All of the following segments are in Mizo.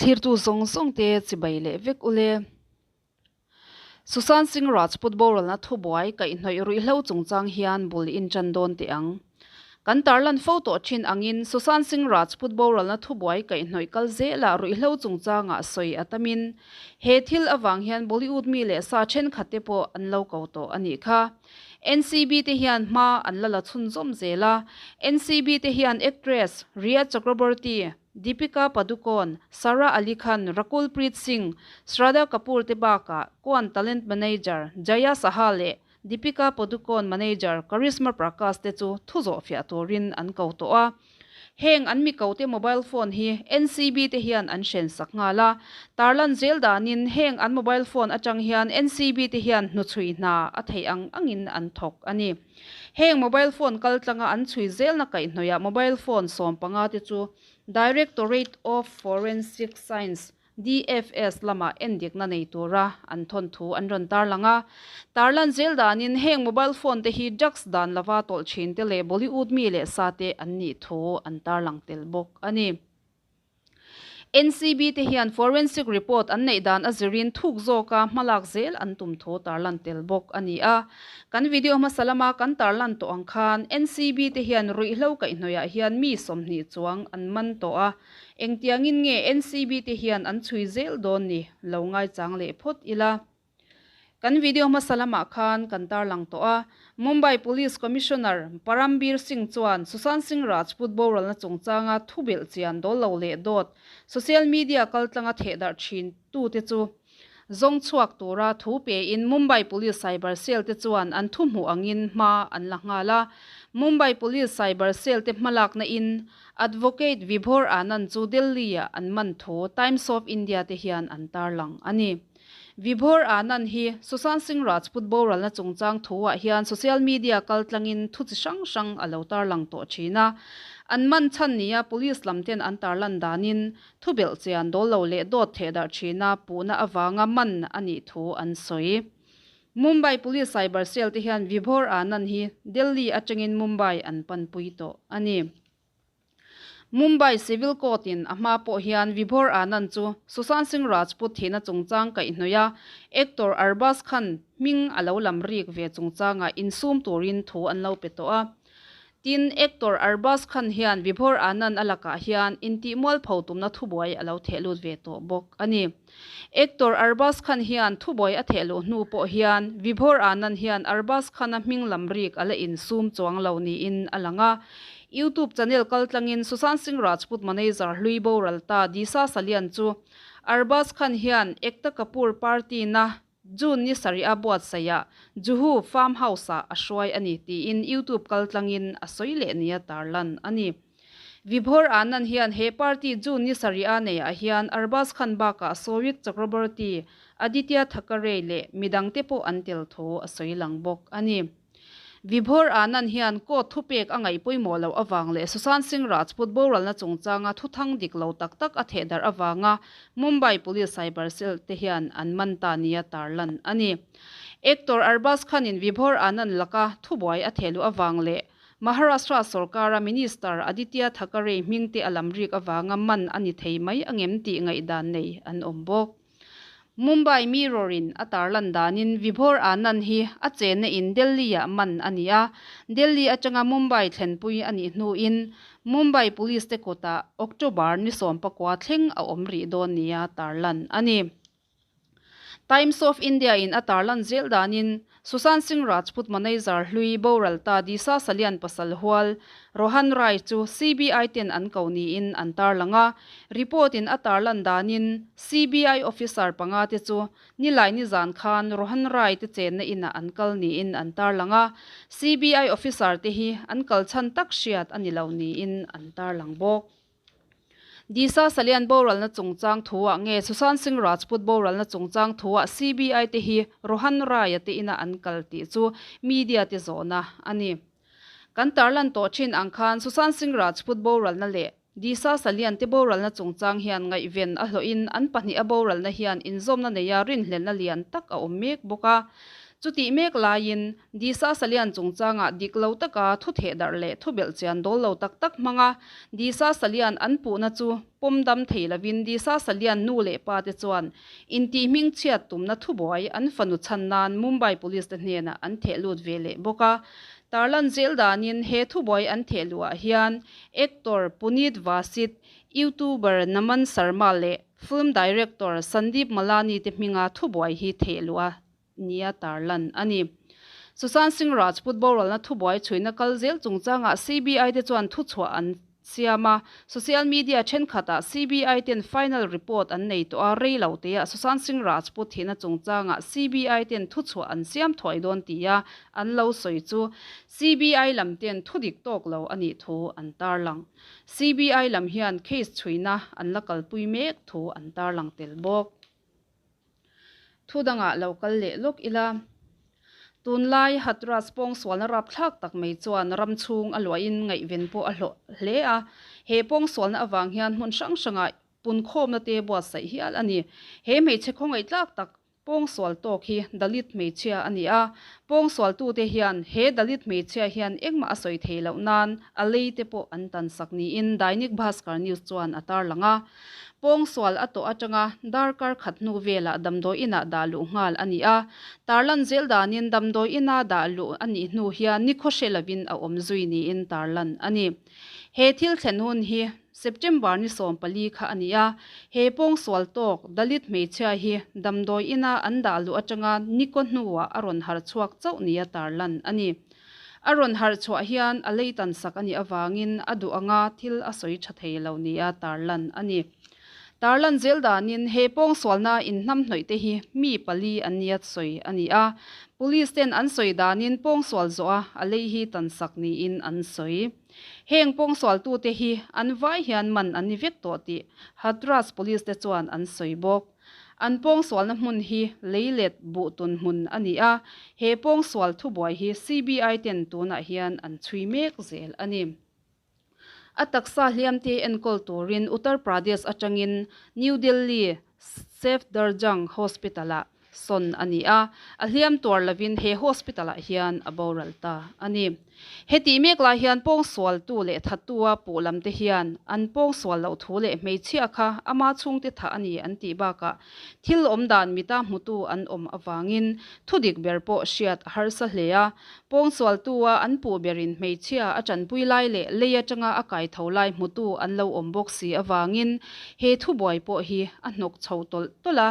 Thlirtu zawng zawng te chibai leh vek ule. Sushant Singh Rajput boralna thubuai kaihhnawih ruihhlo chungchang hian bul intan dawn teh ang. Kan tarlan fo tawh thin angin Sushant Singh Rajput boralna thubuai kaihhnawih kal zelah ruihhlo chungchangah sawi a tamin he thil avang hian Bollywood mi leh sa thenkhat te pawh an lo ko tawh a nih kha. NCB te hian hma an la la chhunzawm zel a, NCB te hian actress Rhea Chakraborty, Deepika Padukone, Sara Ali Khan, Rakul Preet Singh, Shraddha Kapoor te bakah Kuan Talent Manager Jaya Saha leh Deepika Padukone Manager Karishma Prakash te chu thu zawh fiah turin an ko tawh a. Heng an mi kote mobile phone hi NCB te hian an hren sak nghal a. Tarlan zel danin heng an mobile phone atang hian NCB te hian hnuchhui hna a theih ang angin an thawk a ni. Heng mobile phone kaltlanga an chhui zelna kaihhnawihah mobile phone 15 te chu Directorate of Forensic Science, DFS, lamah endikna nei tura an thawn thu an rawn tarlang a. Tarlan zel danin heng mobile phone te hi drugs dan lova tawlh thin te leh Bollywood mi leh sa te an nih thu an tarlang tel bawk a ni. NCB te hian forensic report an neih dan a zirin thuk zawka hmalak zel an tum thu tarlan tel bawk a ni a. Kan video hmasa lama kan tarlan tawh ang khan NCB te hian ruihhlo kaihhnawihah hian mi 20 chuang an man tawh a. Engtiangin nge NCB te hian an chhui zel dawn ni lo ngaichang leh phawt ila. Kan video hmasa lamah khan kan tarlang tawh a, Mumbai Police Commissioner Parambir Singh chuan Sushant Singh Rajput boralna chungchanga thu belh chian dawl lo leh dawt social media kaltlanga thehdarh thin tute chu zawng chhuak tura thu pein Mumbai Police Cyber Cell te chuan an thu hmuh angin hma an la nghal a. Mumbai Police Cyber Cell te hmalakna in Advocate Vibhor Anand chu Delhi-ah an man thu Times of India te hian an tarlang a ni. Vibhor Anand hi Sushant Singh Rajput boralna chungchang thuah hian social media kaltlangin thu chi hrang hrang a lo tarlang tawh thin a. An man chhan nia police lam ten an tarlan danin thu belh chian dawl lo leh dawt thehdarh thina puhna avanga man a nih thu an sawi. Mumbai Police Cyber Cell te hian Vibhor Anand hi Delhi atangin Mumbai an panpui tawh a ni. Mumbai Civil Court in a hma pawh hian Vibhor Anand chu Sushant Singh Rajput thihna chungchang kaihhnawih a, actor Arbaaz Khan hming a lo lam rik ve chungchangah insum turin thu an lo pe tawh a. Tin, actor Arbaaz Khan hian Vibhor Anand a lakah hian intihmualpho tumna thubuai a lo theh lut ve tawh bawk a ni. Actor Arbaaz Khan hian thubuai a theh luh hnu pawh hian Vibhor Anand hian Arbaaz Khan-a hming lam rik a la insum chuang lo niin a lang a. YouTube channel kaltlangin Sushant Singh Rajput manager hlui boral ta Disha Salian chu Arbaaz Khan hian Ekta Kapoor party na June ni sarih a buatsaihah Juhu farm house-ah a hruai a ni tiin YouTube kaltlangin a sawi leh nia tarlan a ni. Vibhor Anand hian he party June ni sarih a neiah hian Arbaaz Khan bakah Showik Chakraborty, Aditya Thackeray leh midangte pawh an tel thu a sawi lang bawk a ni. Vibhor Anand hian court thupek a ngaih pawimawh loh avang leh Sushant Singh Rajput boralna chungchanga thuthang dik lo tak tak a thehdarh avanga Mumbai Police Cyber Cell te hian an man ta nia tarlan a ni. Actor Arbaaz Khan-in Vibhor Anand laka thubuai a thehluh avang leh Maharashtra sorkara Minister Aditya Thackeray hming te a lam rik avanga man a ni thei mai angem tih ngaihdan nei an awm bawk. Mumbai Mirror in a tarlan danin Vibhor Anand hi a chenna in Delhi-ah man a ni a, Delhi atanga Mumbai thlenpui a nih hnuin Mumbai Police te kutah October ni 19 thleng a awm rih dawn nia tarlan a ni. Times of India in a tarlan zel danin Sushant Singh Rajput manager hlui boral ta Disha Salian pasal hual Rohan Rai chu CBI ten an ko niin an tarlang a. Report in a tarlan danin CBI officer panga te chu nilai nizan khan Rohan Rai te chenna inah an kal niin an tarlang a. CBI officer te hi an kal chhan tak hriat a ni lo niin an tarlang bawk. Disha Salian boralna chungchang thuah nge Sushant Singh Rajput boralna chungchang thuah CBI te hi Rohan Rai-a te ina an kal tih chu media te zawhna a ni. Kan tarlan tawh thin ang khan Sushant Singh Rajput boralna leh Disha Salian te boralna chungchang hian ngaihven a hlawhin an pahnih a boralna hian inzawmna neia rinhlelhna lian tak a awm mek bawk a. Chutih mek laiin, Disa Salian chungchangah dik lo taka thu thehdarh leh thu belhchian dawl lo tak tak hmanga Disa Salian an puhna chu pawm dam thei lovin Disa Salian nu leh pa te chuan intihhmingchhiat tumna thubuai an fanu chhan nan Mumbai Police te hnenah an theh lut ve leh bawk a. Tarlan zel danin he thubuai an theh luhah hian actor Puneet Vasit, YouTuber Naman Sharma leh Film Director Sandeep Malani te hminga thubuai hi theh luh a nia tarlan a ni. Sushant Singh Rajput boralna thubuai chhuina kal zel chungchangah CBI te chuan thuchhuah an siam a, social media thenkhatah CBI ten final report an nei tawh a, rei lo teah Sushant Singh Rajput thihna chungchangah CBI ten thuchhuah an siam thuai dawn tia an lo sawi chu CBI lam ten thudik tawk lo a nih thu an tarlang. CBI lam hian case chhuina an la kalpui mek thu an tarlang tel bawk. Thu dangah lo kal leh lawk ila, tunlai Hathras pawngsualna rapthlak tak mai chuan ram chhung a luahin ngaihven pawh a hlawh hle a. He pawngsualna avang hian hmun hrang hrangah punkhawmna te buatsaih hial a ni. He hmeichhe khawngaihthlak tak Pawngsual tawk hi Dalit hmeichhia a ni a, pawngsualtute hian he Dalit hmeichhia hian engmah a sawi thei loh nan a lei te pawh an tan sak niin Dainik Bhaskar News chuan a tarlang a. Pawngsual a tawh atanga darkar khat hnu velah damdawi inah dah luh nghal a ni a, tarlan zel danin damdawi ina dah luh a nih hnu hian nikhaw hre lovin a awm zui niin tarlan a ni. He thil thlen hun hi September ni 14 kha a ni a, he pawngsual tawk Dalit hmeichhia hi damdawi ina an dah luh atanga nikaw hnuah a rawn harh chhuak chauh nia tarlan a ni. A rawn harh chhuah hian a lei tan sak a nih avangin a duh anga thil a sawi tha thei lo nia tarlan a ni. Tarlan zel danin he pawngsualna inhnamhnawih te hi mi pali an nia sawi a ni a, Police ten an sawi danin pawngsual zawha a lei hi tan sak niin an sawi. Heng pawngsualtute hi an vai hian man an ni vek tawh tih Hathras Police te chuan an sawi bawk. An pawngsualna hmun hi leilet buhtun hmun a ni a, he pawngsual thubuai hi CBI ten tunah hian an chhui mek zel a ni. A taksa hliamte enkawl turin Uttar Pradesh atangin New Delhi Safdarjung Hospital-ah sawn a ni a, a hliam tuar lovin he hospital-ah hian a boral ta a ni. Hetih mek lai hian pawngsualtu leh thattua puh lamte hian an pawngsual loh thu leh hmeichhia kha ama chhungte thah a ni an tih bakah thil awm dan mita hmutu an awm avangin thudik ber pawh hriat a harsa hle a, Pawngsualtua an puh berin hmeichhia a tanpui lai leh lei atanga a kai tho lai hmutu an lo awm bawk si avangin he thubuai pawh hi a hnawk chho tawlh tawlh a.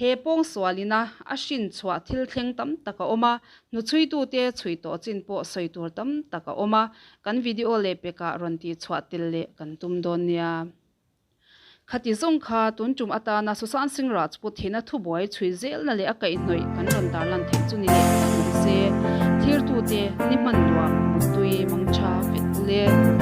He pawngsualina a hrin chhuah thil thleng tam tak a awm a, hnuchhuitute chhui tawh chin pawh sawi tur tam tak a awm a, kan video leh pekah rawn tihchhuah tel leh kan tum dawn nia. Khati zawng kha tun tum atana Sushant Singh Rajput hina thubuai chhui zelna leh a kaihhnawih kan rawn tarlan theih chu ni leh tak mai se, thirtute ni hman nuam muttui mangtha vek ule.